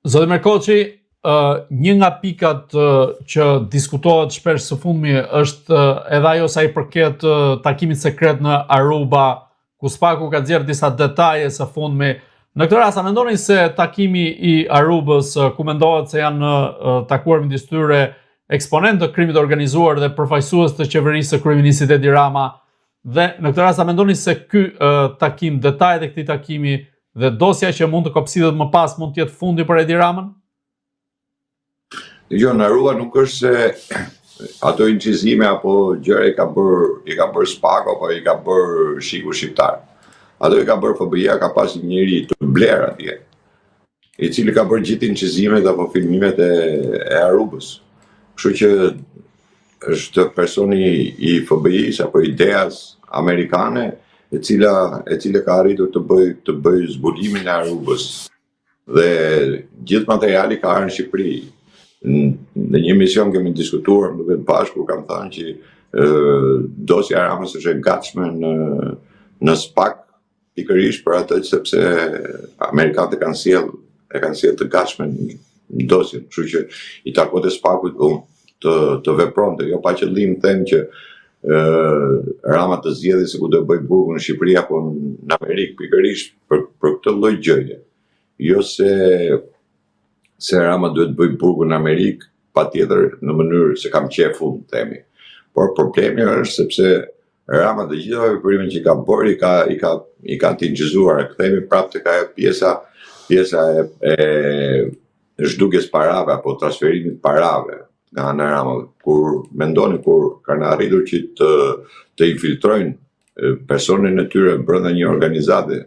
Zoti Merkoçi, një nga pikat që diskutohet shpesh së fundmi është edhe ajo sa i përket takimit sekret në Aruba, ku SPAK-u ka nxjerrë disa detaje së fundmi. Në këtë rast, a mendoni se takimi i Arubës, ku mendohet se janë takuar midis tyre eksponentë të krimit të organizuar dhe përfaqësues të qeverisë së kryeministrit Edi Rama, dhe në këtë rast a mendoni se ky takim, detajet e këtij takimi dhe dosja që mund të kopsitet më pas mund të jetë fundi për Edi Ramën? Jo, në Aruba nuk është se ato incizime apo gjëra i ka bërë i ka bërë SPAK apo i ka bërë SHIK-u shqiptar. Ato i ka bërë FBI-ja, ka pas një njeri të blerë atje, i cili ka bërë gjithë incizimet apo filmimet e, e Arubës. Kështu që është personi i FBI-s apo i DEA-s amerikane, e cila e cila ka arritur të bëjë të bëjë zbulimin e Arubës. Dhe gjithë materiali ka ardhur në Shqipëri. Në një emision kemi diskutuar, më duket bashkë, kur kam thënë që dosja e Ramës është e gatshme në në SPAK pikërisht për atë sepse amerikanët e kanë sjellë e kanë sjellë të gatshme dosjen, kështu që i takonte SPAK-ut um, të të vepronte, jo pa qëllim them që ë Rama të zgjedhë se ku do bëjë burgun në Shqipëri apo në Amerikë, pikërisht për për këtë lloj gjëje. Jo se se Rama duhet të bëjë burgun në Amerikë, patjetër në mënyrë se kam qejf unë, themi. Por problemi është sepse Rama të gjitha veprimet që ka bërë i ka i ka i ka të inçizuara. Kthehemi prapë tek ajo pjesa pjesa e, e zhdukjes parave apo transferimit parave nga ana e Ramës. Kur mendoni kur kanë arritur që të të infiltrojnë personin e tyre brenda një organizate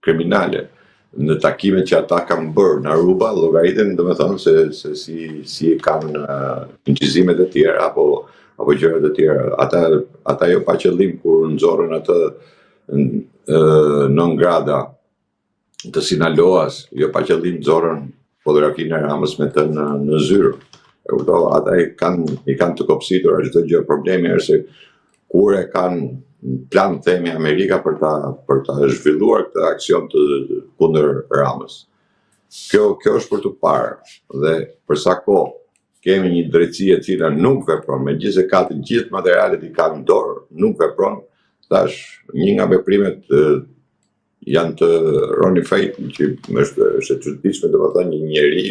kriminale në takimet që ata kanë bërë në Aruba, llogaritën domethënë se se si si e kanë uh, incizimet e tjera apo apo gjërat e tjera. Ata ata jo pa qëllim kur nxorën atë uh, non grata të Sinaloas, jo pa qëllim nxorën fotografinë e Ramës me të në në zyrë. E kuptova, ata i kanë i kanë të kopsitura çdo gjë. Problemi është se kur e kanë plan themi Amerika për ta për ta zhvilluar këtë aksion të kundër Ramës. Kjo kjo është për t'u parë dhe për sa kohë kemi një drejtësi e cila nuk vepron, megjithëse ka të gjithë materialet i ka në dorë, nuk vepron, tash një nga veprimet janë të Roni Feith, që është është e çuditshme, domethënë një njeri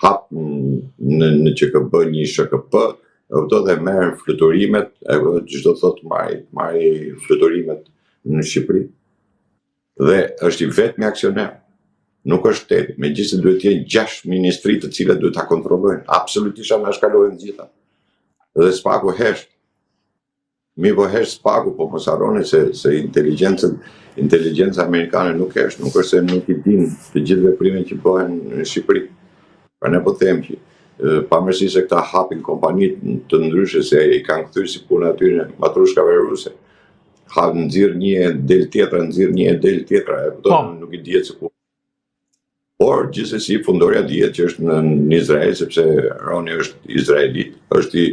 hap në në QKB një SHKP, e kupton dhe merr fluturimet, e kupton ç'do thotë marri, marri fluturimet në Shqipëri. Dhe është i vetmi aksioner. Nuk është shteti, megjithëse duhet të jenë 6 ministri të cilat duhet ta kontrollojnë. Absolutisht anashkalohen të gjitha. Dhe SPAK-u hesht. Mirëpo hesht SPAK-u, po mos harroni se se inteligjencën inteligjenca amerikane nuk hesht, nuk është se nuk i din të gjithë veprimet që bëhen në Shqipëri. Pra ne po them që pavarësisht se këta hapin kompani të ndryshme se i kanë kthyer si puna atyre matrushkave ruse. Hap nxirr një e del tjetra, nxirr një e del tjetra, e kupton, po. nuk i dihet se ku Por, gjithsesi, fundorja dihet që është në, në Izrael, sepse Roni është izraelit, është i,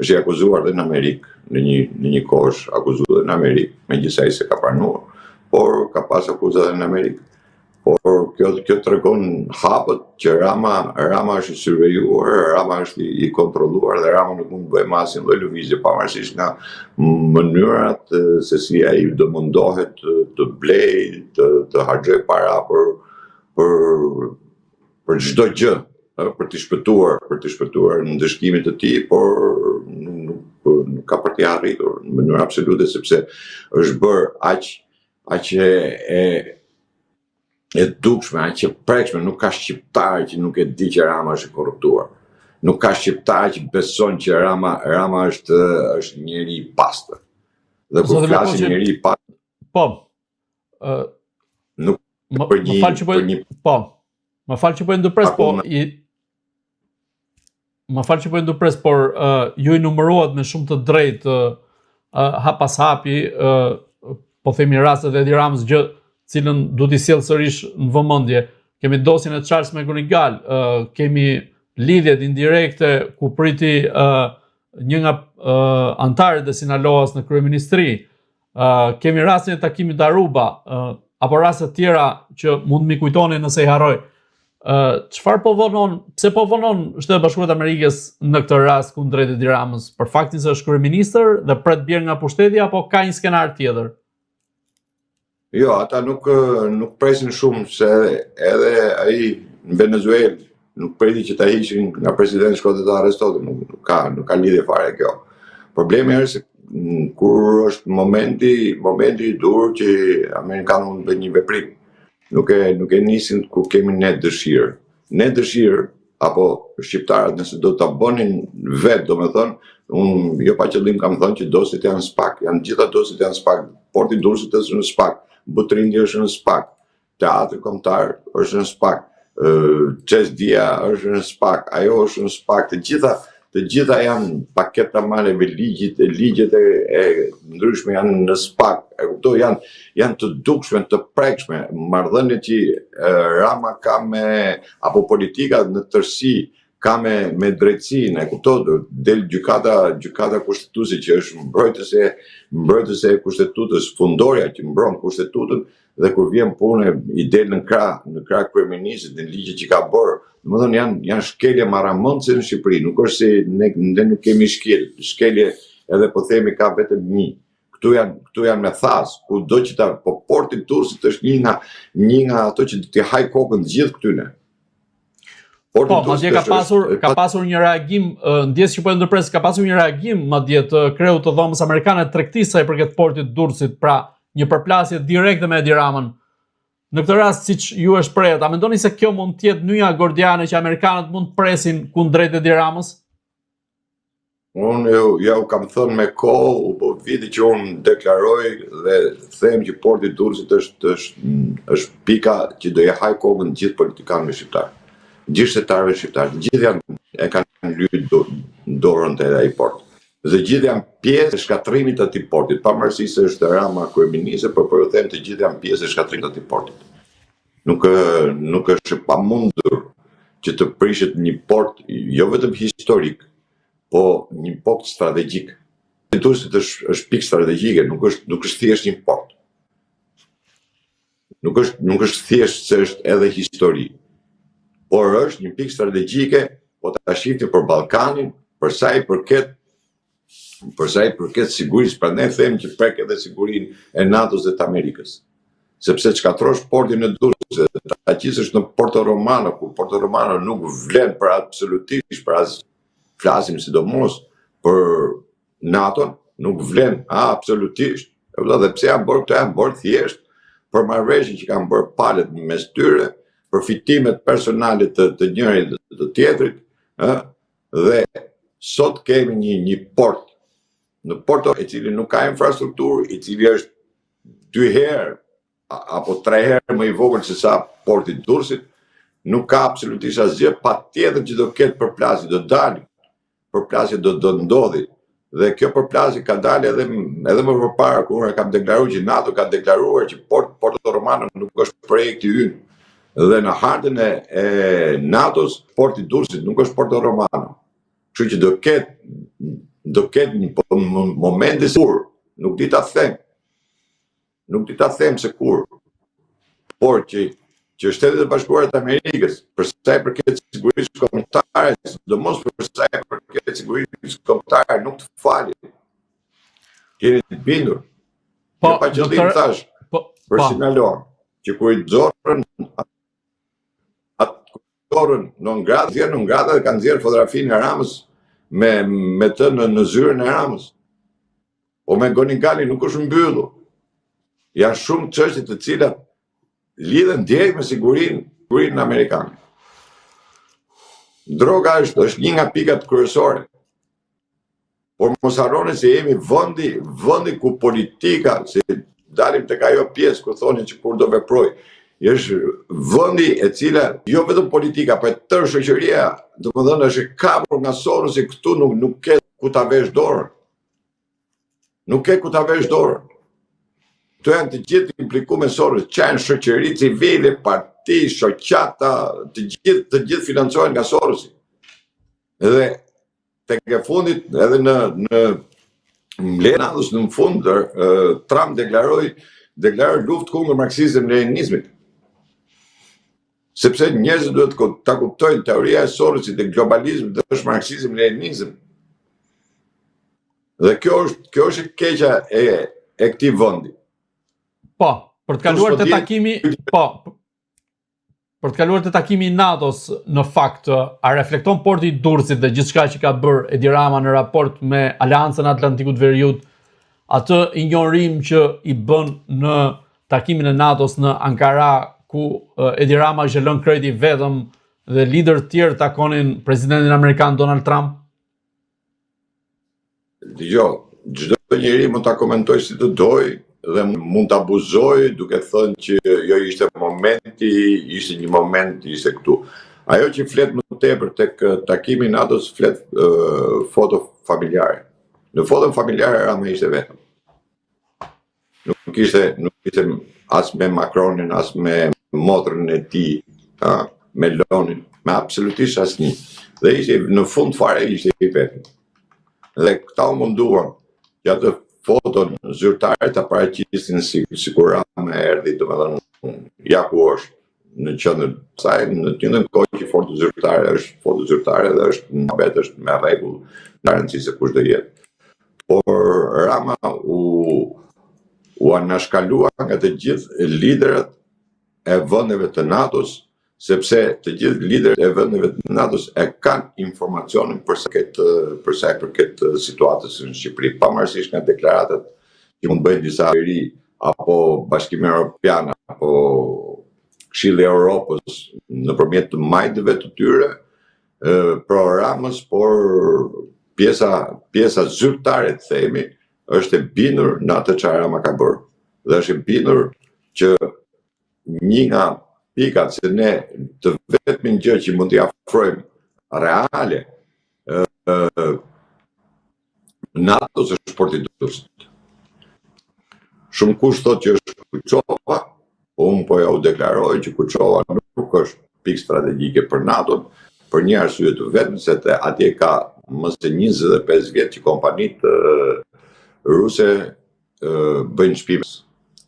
është i akuzuar dhe në Amerikë, në një, në një kohë është akuzuar dhe në Amerikë, megjithëse ai s'e ka pranuar, por ka pas akuza dhe në Amerikë. Por kjo kjo tregon hapët që Rama Rama është i survejuar, Rama është i, i kontrolluar dhe Rama nuk mund të bëjë më asnjë lloj lëvizje pavarësisht nga mënyrat se si ai do mundohet të, të blejë, të të harxhojë para për për për çdo gjë, për t'i shpëtuar, për t'i shpëtuar ndëshkimit të tij, por nuk nuk, nuk ka për t'i arritur në mënyrë absolute sepse është bërë aq aq e e e dukshme, aq e prekshme, nuk ka shqiptar që nuk e di që Rama është i korruptuar. Nuk ka shqiptar që beson që Rama Rama është është njeri i pastër. Dhe kur flasim njeri i pastër, po. Ë nuk më, për një më fal që po për një po. Më fal që po e ndërpres, po i Më fal që po e ndërpres, por uh, ju i numëruat me shumë të drejtë uh, hap pas hapi, uh, po themi rastet e Edi Ramës, gjë të cilën du t'i sjell sërish në vëmendje. Kemi dosjen e Charles McGonigal, uh, kemi lidhjet indirekte ku priti uh, një nga uh, anëtarët e Sinaloas në kryeministri. Uh, kemi rastin e takimit Aruba, uh, apo raste të tjera që mund m'i kujtoni nëse i harroj. Çfarë po vonon, pse po vonon Shtetet e Bashkuara të Amerikës në këtë rast kundrejt Edi Ramës? Për faktin se është kryeministër dhe pret bjerë nga pushteti apo ka një skenar tjetër? Jo, ata nuk nuk presin shumë se edhe ai në Venezuelë nuk priti që ta hiqin nga presidenti shkoi të arrestohet, nuk, nuk ka nuk ka lidhje fare kjo. Problemi është se mm, kur është momenti, momenti i duhur që amerikanët mund të bëjnë një veprim. Nuk e nuk e nisin kur kemi ne dëshirë. Ne dëshirë apo shqiptarët nëse do ta bënin vetë, domethënë, unë jo pa qëllim kam thënë që dosjet janë SPAK, janë gjitha dosjet janë SPAK, porti i Durrësit është në SPAK, Butrinti është në SPAK, Teatri Kombëtar është në SPAK, CESDI-ja është në SPAK, ajo është në SPAK, të gjitha të gjitha janë paketa maleve, ligjet, ligjet e, e ndryshme janë në SPAK, e kuptoj, janë, janë të dukshme, të prekshme, marrëdhëniet që Rama ka me, apo politika në tërësi, ka me, me drejtësinë, e kuptoj, del gjykata, gjykata kushtetuese që është mbrojtëse, mbrojtëse e kushtetutës, fundorja që mbron kushtetutën, dhe kur vjen puna i del në krah, në krah kryeministrit, në ligjet që ka bërë, domethënë janë janë shkelje marramendëse në Shqipëri, nuk është se ne ne nuk kemi shkel, shkelje edhe po themi ka vetëm një. Këtu janë këtu janë me thasë, kudo që ta po porti i Durrësit është një nga një nga ato që t'i haj kokën të gjithë këtyne. Porti po, madje ka pasur ka pasur një reagim, ndjesë që po e ndërpres, ka pasur një reagim madje të kreut të Dhomës Amerikane të Tregtisë sa i përket portit të Durrësit, pra një përplasje direkte me Edi Ramën. Në këtë rast, siç ju e shprehët, a mendoni se kjo mund të jetë nyja gordiane që amerikanët mund të presin kundrejt Edi Ramës? Unë ju, ja u kam thënë me kohë, u bë viti që unë deklaroj dhe them që porti i Durrësit është është është pika që do i haj kokën gjithë politikanëve shqiptarë, gjithë shtetarëve shqiptarë, të gjithë janë e kanë lyt dorën te ai port. Dhe gjithë janë pjesë e shkatërrimit të atij portit, pavarësisht se është Rama kryeministër, por po ju them të gjithë janë pjesë e shkatërrimit të atij portit. Nuk nuk është e pamundur që të prishet një port jo vetëm historik, po një port strategjik. Porti i Durrësit është është pikë strategjike, nuk është nuk është thjesht një port. Nuk është nuk është thjesht se është edhe histori, por është një pikë strategjike, po ta shihni për Ballkanin, për sa i përket për sa i përket sigurisë, prandaj them që prek edhe sigurinë e NATO-s dhe të Amerikës. Sepse të shkatërrosh portin e Durrësit, ta qisësh në Porto Romano, ku Porto Romano nuk vlen për absolutisht për as flasim sidomos për NATO-n, nuk vlen absolutisht. E kupton? Dhe pse janë bërë këto janë bërë thjesht për marrëveshje që kanë bërë palët mes tyre, për fitimet personale të, të njërit dhe të tjetrit, ë, Dhe sot kemi një një port në Porto i cili nuk ka infrastrukturë, i cili është dy herë apo tre herë më i vogël se sa porti i Durrësit, nuk ka absolutisht asgjë, patjetër që do ketë përplasje, do dalë, përplasje do do ndodhi. Dhe kjo përplasje ka dalë edhe edhe më përpara kur unë kam deklaruar që NATO ka deklaruar që Port Porto Romano nuk është projekti ynë. Dhe në hartën e, e NATO-s, porti i Durrësit nuk është Porto Romano. Kështu që do ketë do ketë një po, moment se kur, nuk di ta them. Nuk di ta them se kur. Por që që Shtetet e Bashkuara të Amerikës, për sa i përket sigurisë kombëtare, sidomos për sa i përket sigurisë kombëtare, nuk të falin. Jeni të bindur. Po, jo pa qëllim thash. Po, për po. Sinaloa, që kur i nxorën atë nxorën non grata, nxjerr non grata dhe kanë nxjerrë fotografinë e Ramës me me të në, në zyrën e Ramës. Po McGonigali nuk është mbyllur. Janë shumë çështje të cilat lidhen direkt me sigurinë, sigurinë amerikane. Droga është është një nga pikat kryesore. Por mos harroni se jemi vendi, vendi ku politika, se dalim tek ajo pjesë ku thonin që kur do veproj, është vendi e cila jo vetëm politika, po e tërë shoqëria, domethënë është e kapur nga Sorosi këtu nuk nuk ke ku ta vesh dorën. Nuk ke ku ta vesh dorën. Këto janë të gjithë implikuar me Soros, që janë shoqëri civile, parti, shoqata, të gjithë të gjithë financohen nga Sorosi. Dhe tek e fundit edhe në në mbledhjen e NATO-s në fund Trump deklaroi deklaroi luftë kundër marksizmit leninizmit. Sepse njerëzit duhet ta kuptojnë teoria e Sorosit dhe globalizmit është marksizëm leninizëm. Dhe kjo është kjo është e keqja e e këtij vendi. Po, për të kaluar te takimi, po, për të kaluar te takimi i NATO-s, në fakt, a reflekton porti i Durrësit dhe gjithçka që ka bërë Edi Rama në raport me Aleancën e Atlantikut të Veriut, atë injorim që i bën në takimin e NATO-s në Ankara, ku Edi Rama ishte lënë krejt i vetëm dhe liderë të tjerë takonin presidentin amerikan Donald Trump? Dëgjo, çdo njeri mund ta komentojë si të dojë dhe mund të abuzojë duke thënë që jo ishte momenti, ishte një moment, ishte këtu. Ajo që flet më tepër tek takimi i NATO-s flet uh, foto familjare. Në foton familjare Rama ishte vetëm. Nuk ishte, nuk ishte as me Macronin, as me motrën e tij, a, Melonin, me absolutisht asnjë. Dhe ishte në fund fare ishte i vetëm. Dhe këta u munduan që atë foton zyrtare ta paraqisin si sikur Rama erdhi, domethënë ja ku është në qendër të saj, në të njëjtën kohë që foto zyrtare është foto zyrtare dhe është në bet është me rregull, në rëndësi se kush do jetë. Por Rama u u anashkalua nga të gjithë liderët e vendeve të NATO-s, sepse të gjithë liderët e vendeve të NATO-s e kanë informacionin për sa këtë për sa i përket situatës në Shqipëri, pavarësisht nga deklaratat që mund bëjnë disa qeveri apo Bashkimi Evropian apo Këshilli i Evropës nëpërmjet të majtëve të tyre pro Ramës, por pjesa pjesa zyrtare të themi është e bindur në atë çfarë Rama ka bërë dhe është e bindur që një nga pikat se ne të vetmin gjë që mund t'i afrojmë reale NATO-s është porti i Durrësit. Shumë kush thotë që është Kuçova, po unë po ja u deklaroj që Kuçova nuk është pikë strategjike për NATO-n, për një arsye të vetme se të atje ka më se 25 vjet që kompanitë ruse bëjnë shpime.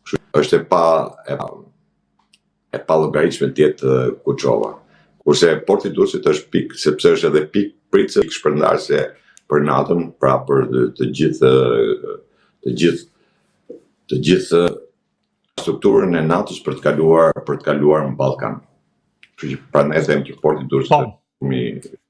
Kështu është e pa e, e pallogaritshme të jetë Kuçova. Kurse porti i Durrësit është pikë, sepse është edhe pikë pritëse, pikë shpërndarëse për NATO-n, pra për të gjithë të gjithë të gjithë strukturën e NATO-s për të kaluar për të kaluar në Ballkan. Kështu që prandaj them që porti i Durrësit po. është shumë i